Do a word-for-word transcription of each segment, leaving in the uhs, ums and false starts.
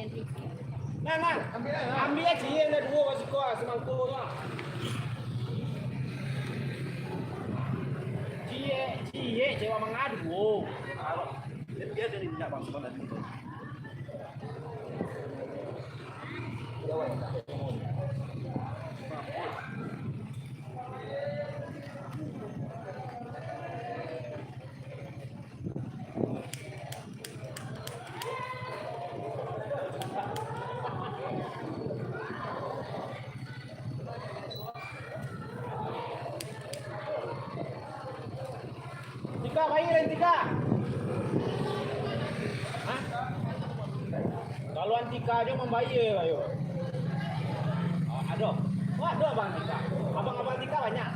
Nah, nah, ambiak ciek lah duo ka siko, ah, samangko tu, ah. Ciek, ciek, ciek mangadu. Bia dari minyak bang, sabananyo tu. Tika, bayia lah, Tika. Hah? Kalau Antika jo mambayia, ayo. Ah, ado. Oh, ado abang Tika. Abang-abang Tika banyak.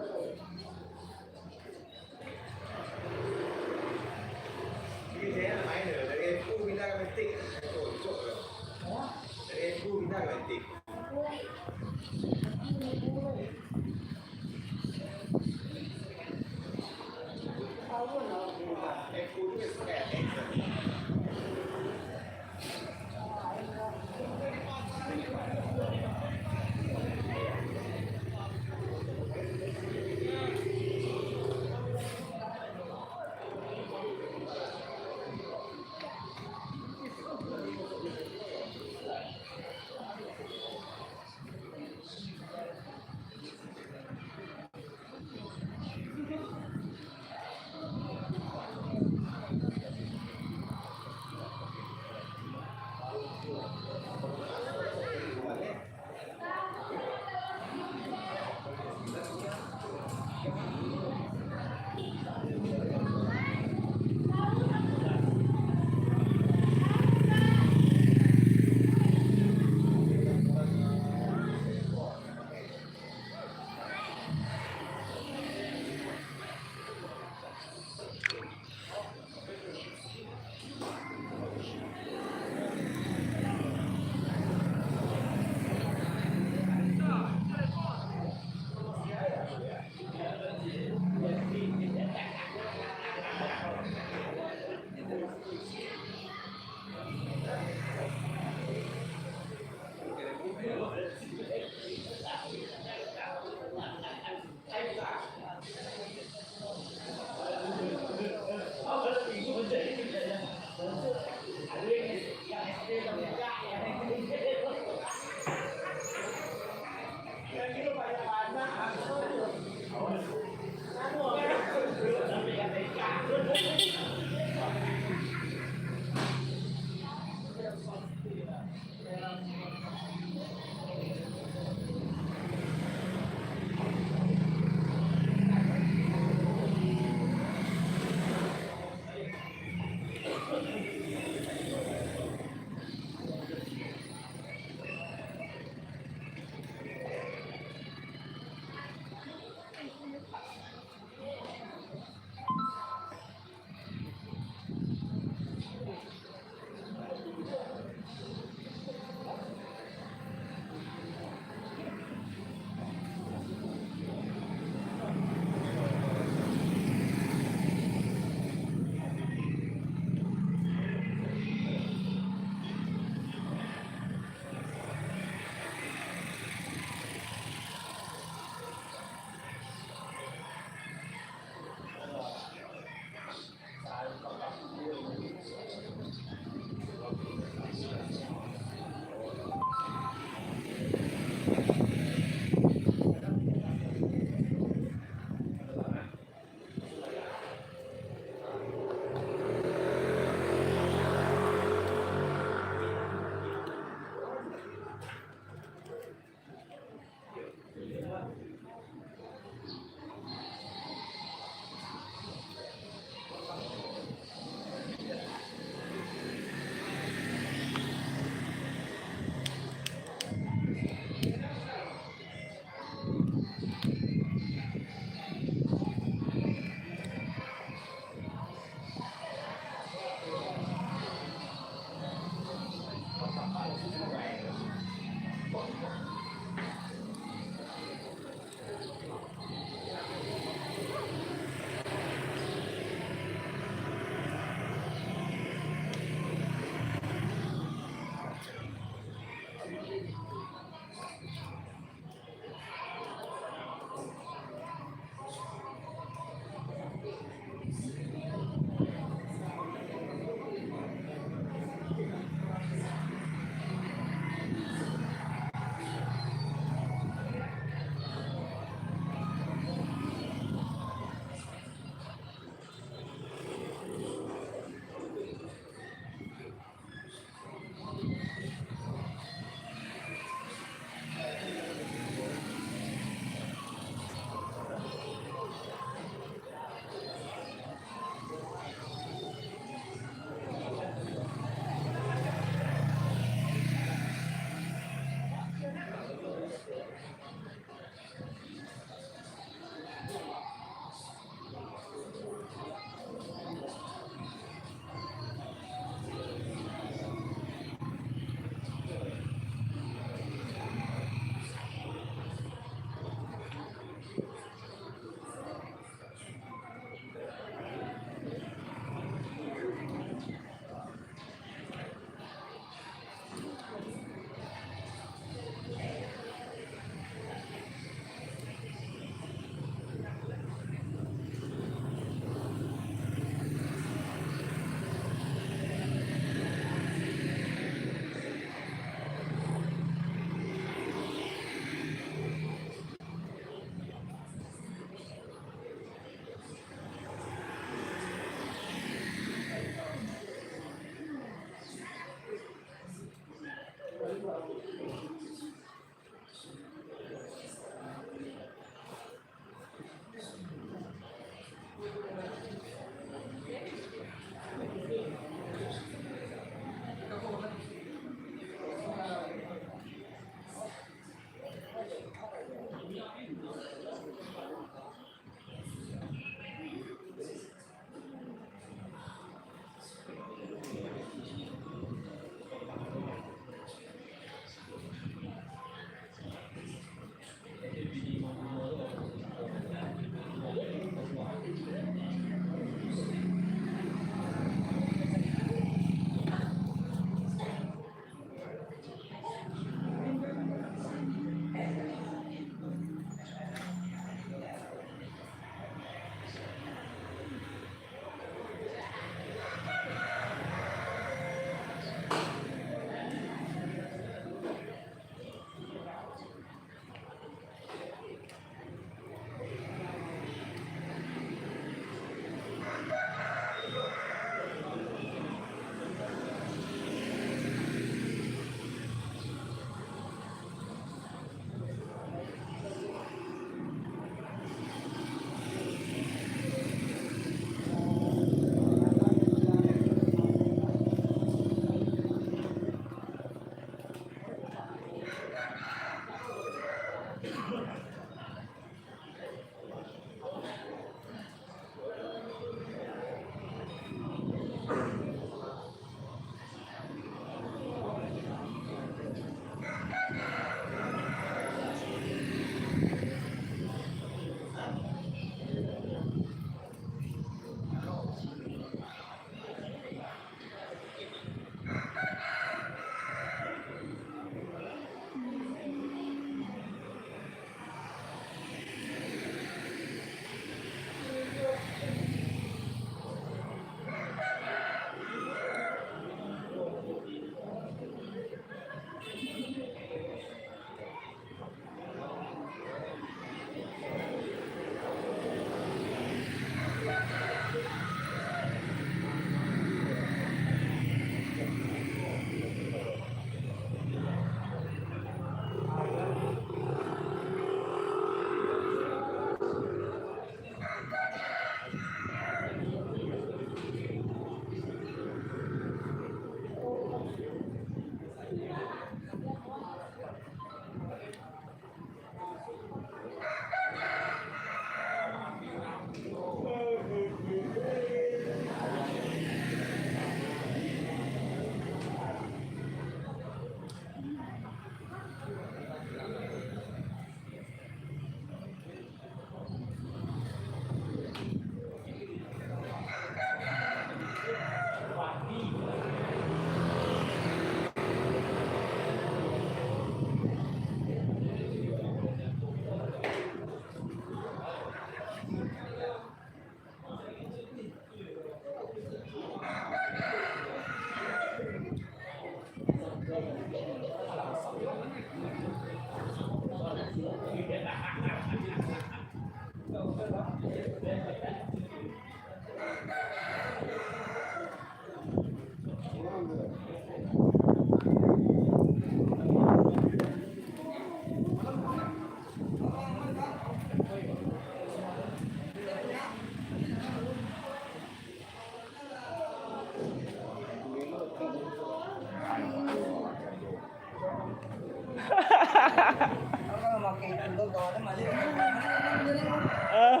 Wah.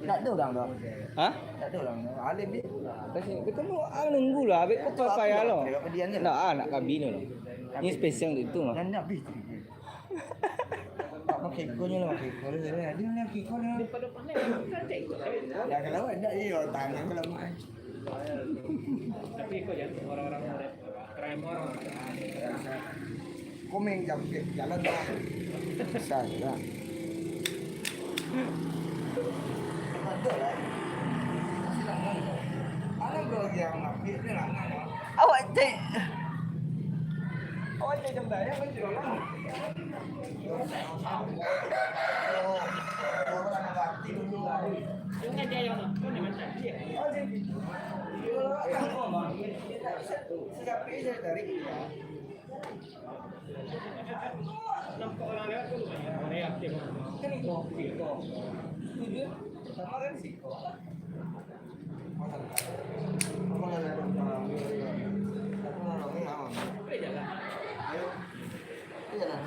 Tak ada orang tu. Hah? Tak ada orang tu. Alim dia. Kasi, kita mau, ah, nunggu lah. Abis kau payah lo. Nah, ah, nak kabin lo. Ini spesial untuk itu mah. Dan habis tu. Pakai ikut je lah, pakai ikut je lah. Dia nak ikut lah. Dah kalau ada, iya, tangan kalau main. Tapi ikut je orang-orang muda. Komen jam jalan dah. Besar lah. Ada lah. Masih lama. Ada bro yang ambil ni lama. Awak cek. Awak cek jam dah ya, kan jam lama. Nampak orang lewat tu lumayan reaktif. Kan itu, itu. Tujuan pertama kan sih. Boleh jalan. Ayo. Boleh jalan.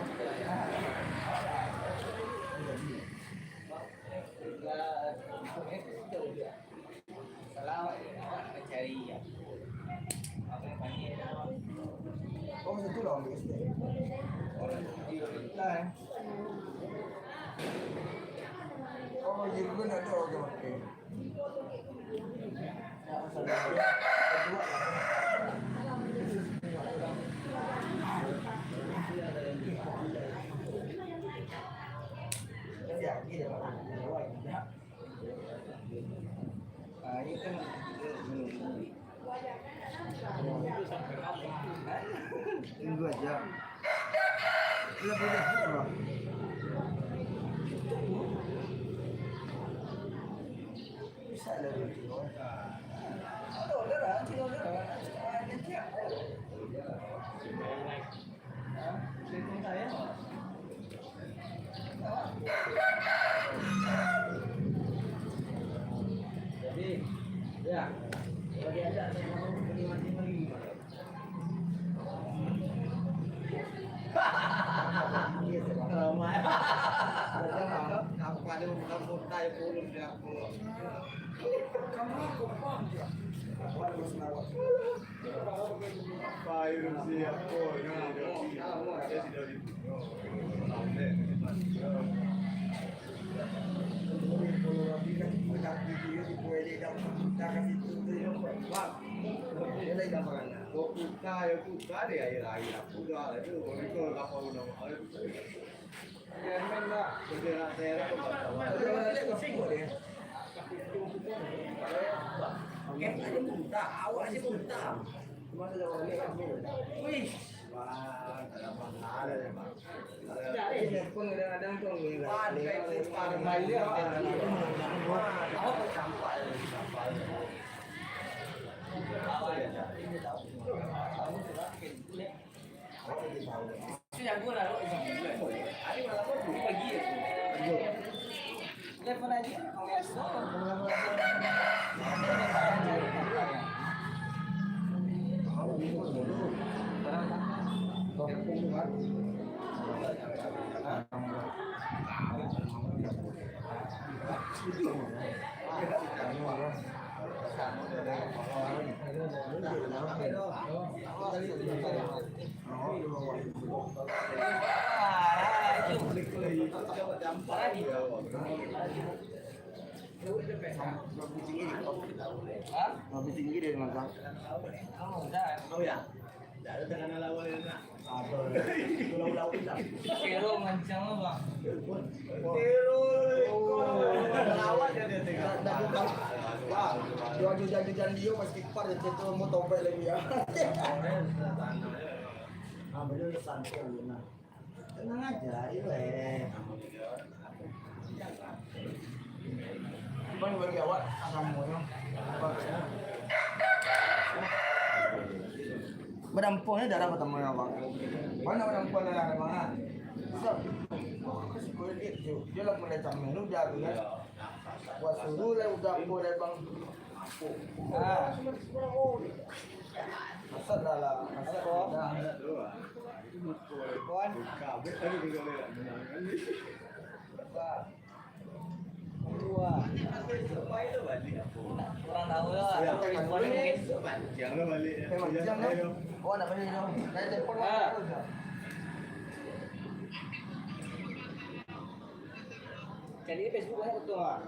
Salah awak, awak nak cari apa? Apa yang panggil? Oh, situ lah ambil step. Nah, eh. Oh, iya, gue nak tahu dia pakai. Minggu aja. Lebih dah, bro. Bisa lah, bro. Ada order lah, nanti order lah. Hah? Lebih tinggi dari Mazhab. Oh, ya. Tidak ada tekanan lawan yang nak. Aduh. Pulau-pulau kita. Kero mancang lo, Bang. Kero, kero. Lawan dia, dia tengah. Wah, dia aju janji-janji yo, pas kipar dia tu mau topek lagi ya. Ah, benar, santai, benar. Tenang aja, ayo, eh. Bang, bagi awak, asamonyo. Badampuang ni darah partamo, yo, Bang. Bang, nak badampuang darah, Bang, ah. Sab. Kasih kulit dia, dia lah mulai cameh lu dah tu, kan. Buat suruh lah, udah apa dah, Bang. Ah. Masak dah lah, masak dah. Kawan. Kurang tahu lah. Jangan balik. Memang jangan. Oh, nak balik dong. Saya telepon. Ah. Cari Facebook banyak betul ah.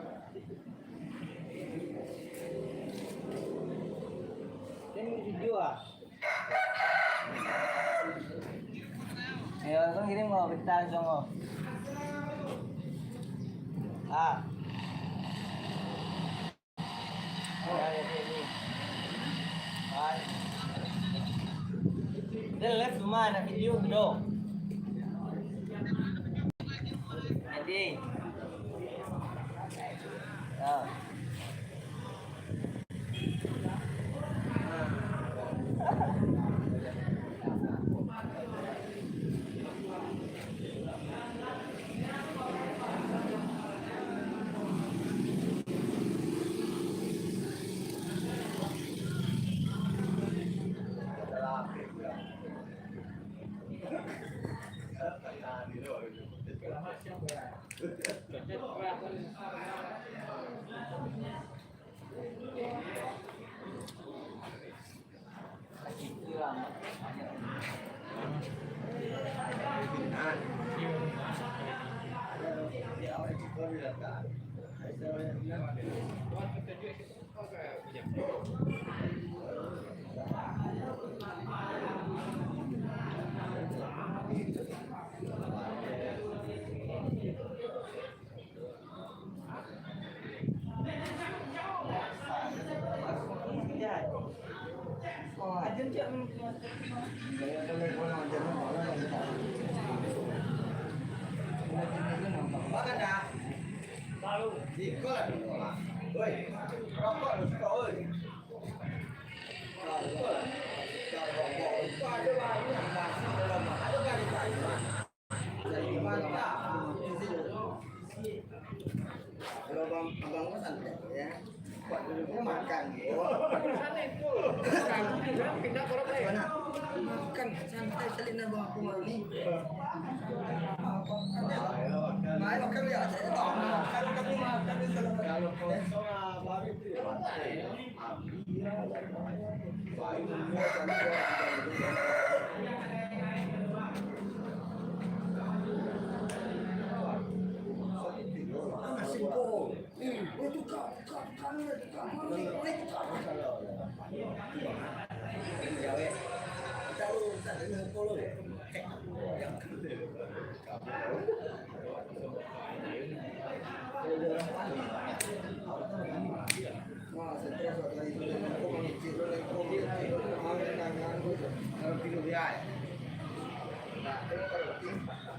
Dia video ah. Ayo, kau kirim kau peta langsung kau. Ah. Oh, ya, ya, ya. Ah. Dia live cuma nak video tu doh. Jadi. Ya. Kalau abang, abang ko santai, ya. Buat dulu, makan, ya. Makan, santai, cari nambah aku ni. Main makan, ya, saya makan, makan, makan, makan. Kalau kosong, ah, baru itu, ya, makan.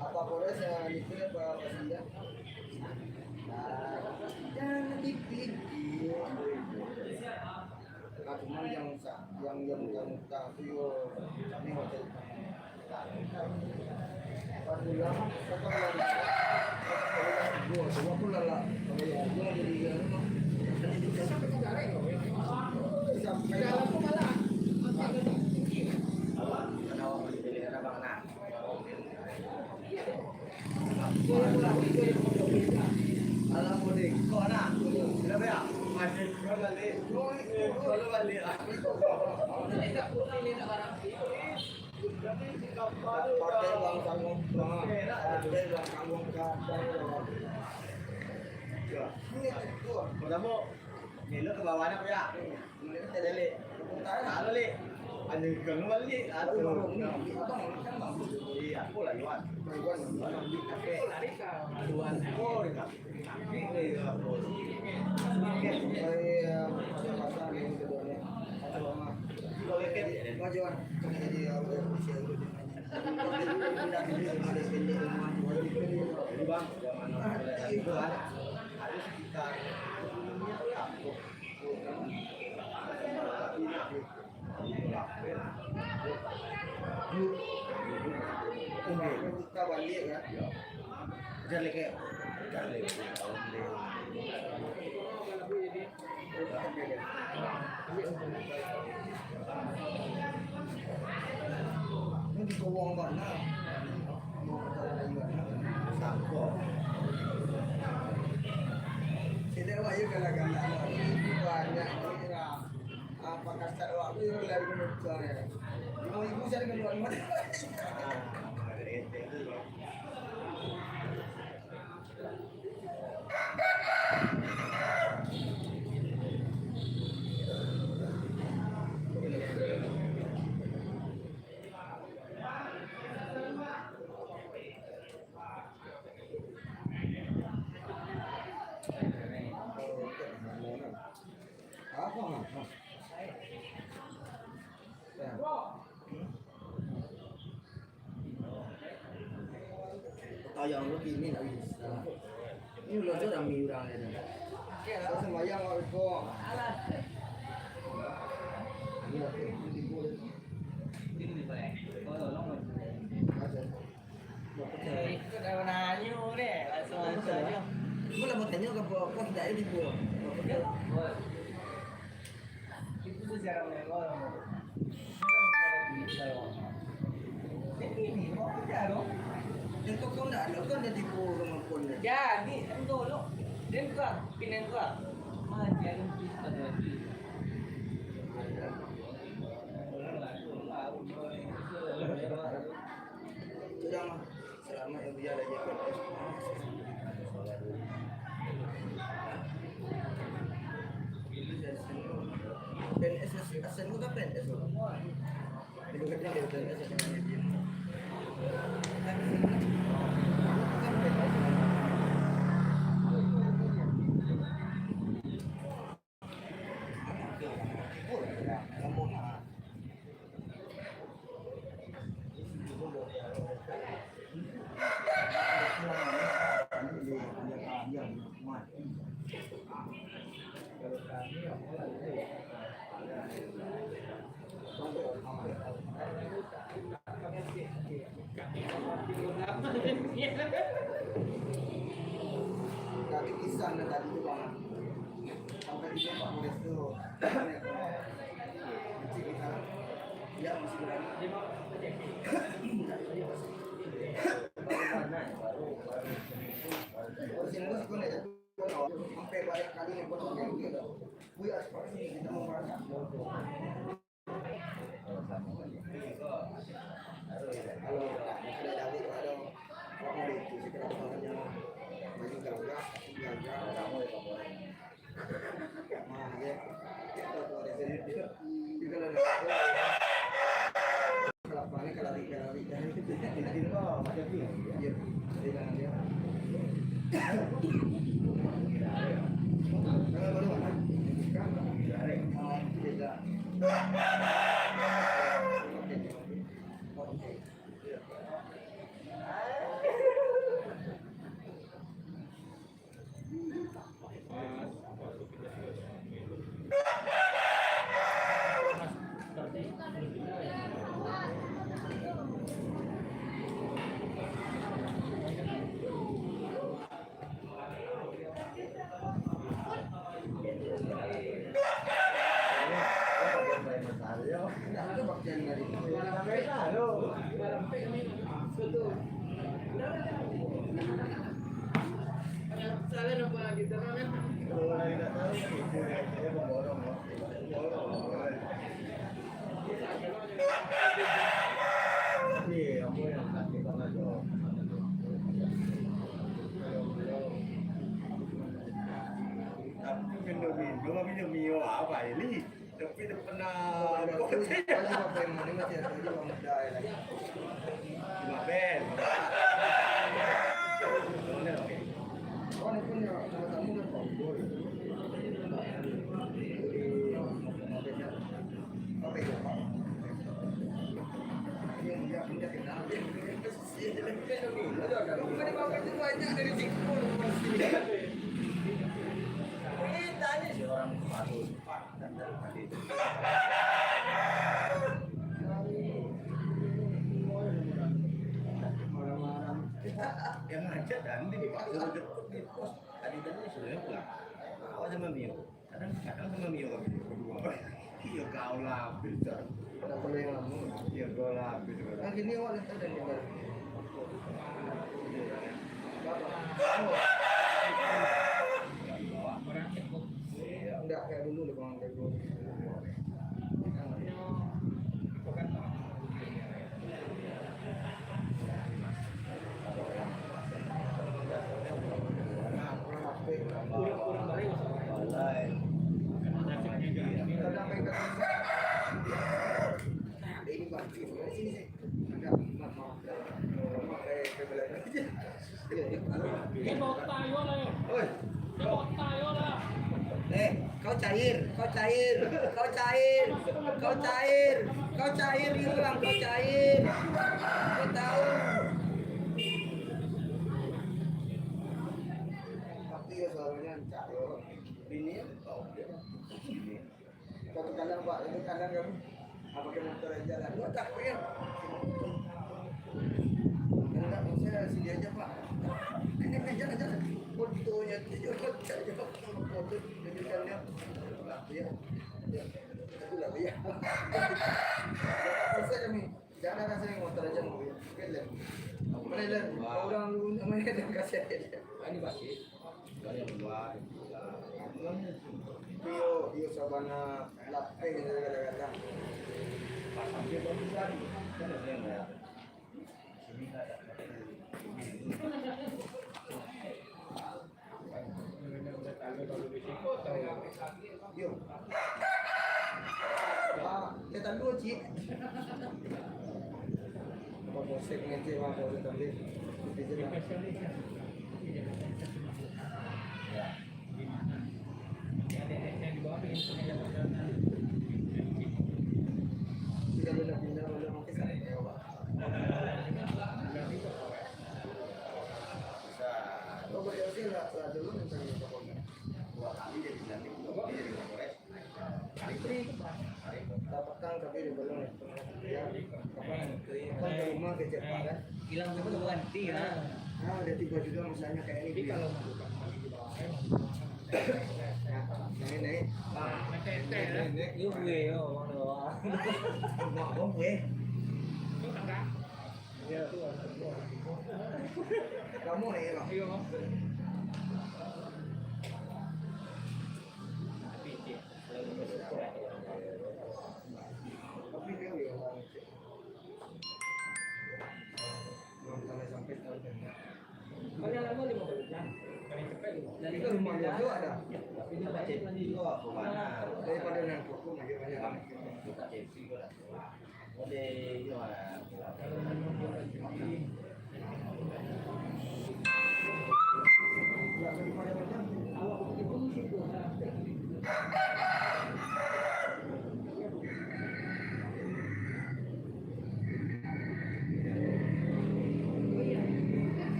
Apa Polres yang itu apa Pasinja? Nah, jangan dipikir. Nah, cuman yang sa-, yang, yang, yang tak tu yo, kami hotel. Alam mudik. Kau nak? Sudah bayar? Masih, kau balik. Kau balik. Pakai uang tanggung. Pakai uang tanggung. Ya. Ini tu. Pertama, ni lo ke bawah nak ya? Kalau, Lek, anu, kau balik, anu. Iya, aku lah, Iwan. Iwan, Iwan. Iwan. Oh, iya. Iya, iya. Jadi, Bang, zaman itu kan, ada sekitar, Kita balik kan? Jar leke. Jar leke. Ini di Kowong bana. Sako. Sini, Wak, Galak-galak lah. Banyak duit lah. Apa kasar awak tu, lari ke muka ya. Lima ribu saya dengan dua lima. Tayang lu kini nak bisa. Ini ulah tu rami urang ya. Saya sembahyang awak iko. Ini lah tu, ini timbul. Ini ni, Pak. Tolong, tolong. Ikut dah nanyo deh, langsung, langsung aja. Aku lah mau tanya ke apa, apa tidak ada timbul. Itu secara menyeluruh. Jadi ini, mau kerja dong. Itu pun dah ada, kan ada timbul kemampuan dia. Jadi, kan dulu. Dan gua, pindah gua. Mah, jangan please pada lagi. Sudah, mah. Selamat ya, Buya, lagi P N S. P N S, S N U kan P N S, loh. Itu kan P N S, S N U. Tadi kisah dah tadi tu, Bang. Sampai di Pak Polres tu. Kecil kita. Ya, masih berani. Baru sini, masih konek. Sampai banyak kali ni pun orang yang dia dah. Buya seperti ini kita mau makan. Tapi minum-minum, minum mio apa ini? Tapi dia pernah. Lima ben. Yang ngajak dan di pos. Tadi tadi sudah pulang. Awak sama Mio. Kadang, kadang sama Mio kami berdua. Iya, kau lah, pintar. Kenapa lu yang lama? Iya, kau lah, pintar. Kan gini awak letak dan lebar. Iya, kan? Bapak. Oh. Orang cek Eh, kau cair, kau cair, kau cair, kau cair, kau cair, Iwan, kau cair. Kau tahu. Tapi ya suaranya cair. Ini ya, tahu dia. Satu kandang, Pak, itu kandang kami. Ah, pakai motor aja lah. Gua takut ya. Enggak, saya sini aja, Pak. Ini aja, aja. Motornya itu, motor aja. Motor, jadi kalian. Iya. Iya. Aku lah, iya. Enggak, saya kami. Jangan ada saya motor aja, mobil. Oke, Len. Mana, Len? Wah. Orang lu namanya Len, kasih aja, Len. Ini pasti. Dari luar. Iyo, iyo, sabana lapeh, kadang-kadang. Pas sampai baru lari. Kan ada yang lewat. Sini ada. Yo. Ah, kita dulu, Cik. Apa proses ngecek, apa proses tadi? Di sini. Ya. Kita boleh pindah, boleh makin sana. Oh, berarti lah, lah dulu minta minta Kapolda. Dua kali jadi dilantik, dua kali jadi Kapolres. Kali itu, kali itu. Dapatkan tapi di belum ya. Ya, apa, apa ke rumah ke cepat kan? Hilang dulu ganti lah. Ah, udah tiba juga masanya kayak ini. Tapi kalau mau buka kali di bawah kan? Nah, ini nih. Ah, ini nih. Yo, gue, yo, bang, yo. Wah, bang, gue. Itu kan? Kamu nih, Bang. Iya, Bang. Tapi dia, iya, Bang. Belum sampai, sampai tahun tengah. Paling lama lima belas jam. Paling cepat lima belas. Dari itu rumah dia tu ada. Tapi dia baca. Daripada yang pokok, lagi banyak.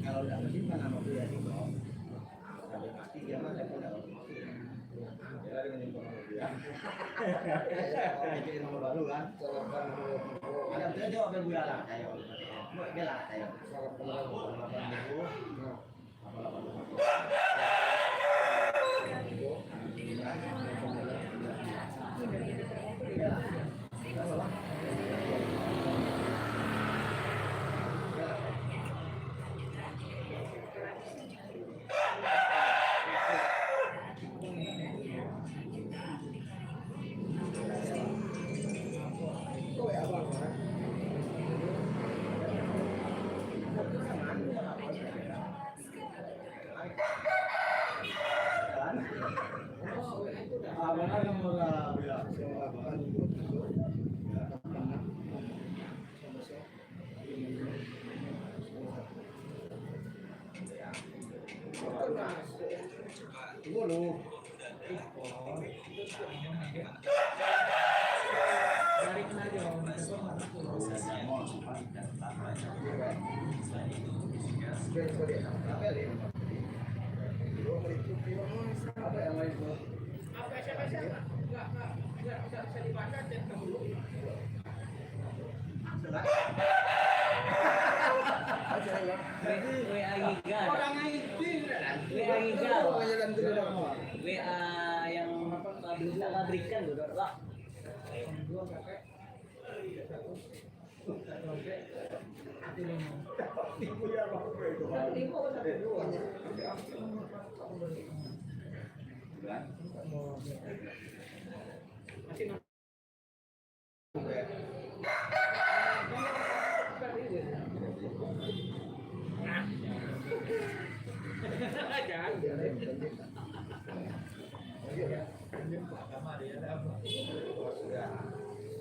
Kalau tidak bersimpan sama kuliah itu, sampai mati dia mah, saya pun tidak mau mati. Dia lari menyimpan sama kuliah. Kalau bikin nomor baru kan, ada betul jawab yang bulan lah, saya. Buat dia lah, saya. Nah. W A Giga. W A Giga. W A yang pabrikan tu, lah.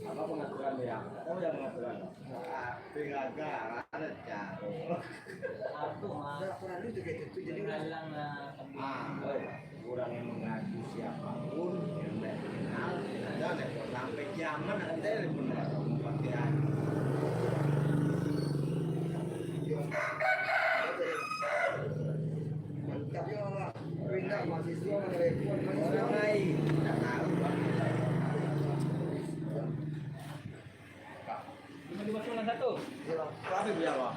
Apa pengaturan dia? Tahu yang pengaturan? Ah, pengaga, ada caro. Satu, Mas. Nggak pernah lucu kayak gitu, jadi nggak. Menghalang, ah, ah, oh, iya. Orang yang mengaku siapapun yang tidak dikenal, ada deh, sampai kiamat nanti ada pun pakai. Mantap ya, Pak. Pindah mahasiswa, menelepon mahasiswa. Orang lain. Tidak tahu, Pak. Lima lima sembilan satu. Iya, Pak. Berapa biar, Pak?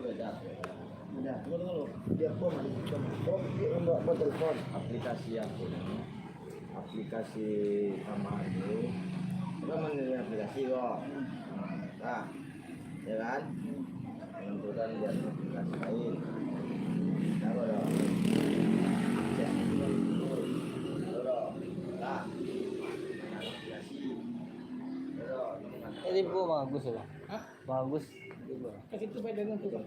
Beda. Beda. Dia pun, dia pun, dia pun telepon. Aplikasi apa ni? Aplikasi tambahan tu. Kita menerima aplikasi kok. Nah, ya kan? Menentukan buat aplikasi lain. Apa dong? Cek. Apa dong? Nah, aplikasi. Apa dong? Ini buku bagus ya, Bang? Hah? Bagus. Kasih tu pada dengan tu, tu.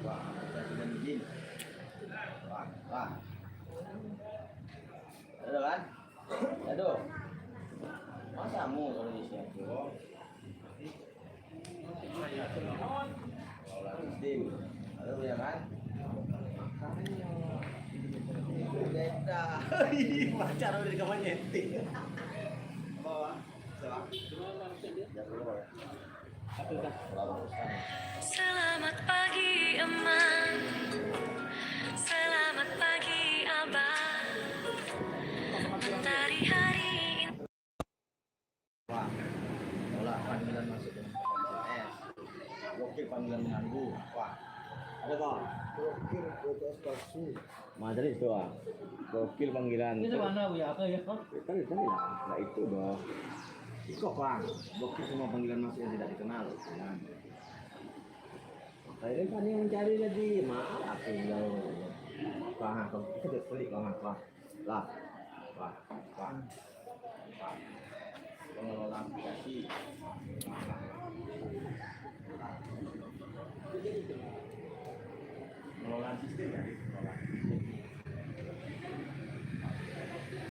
Wah, kita sudah izin. Wah, wah. Ada kan? Aduh. Masa mu kalau di situ? Sistem. Ada yang kan? Beda. Pacar udah di kamar nyeting. Apa, Bang? Siapa? Jangan lupa, ya. Selamat pagi, Emak. Selamat pagi, Abah. Mentari hari ini. Wah, tolak panggilan masuk dengan S M S. Blokir panggilan mengganggu. Wah, ada, Bang? Blokir B T S palsu. Madrid tu, ah. Blokir panggilan. Itu mana, Bu, ya? Apa, ya? Tadi, tadi lah. Nah, itu, doh. Iko, Bang. Blokir semua panggilan masuk yang tidak dikenal. Nah. Saya kan yang mencari lagi. Maaf, aku bilang. Bang, aku, kita pelik, Bang, Bang. Lah. Pak, Pak, Pak. Pengelola aplikasi. Pengelolaan sistem ya, pengelolaan.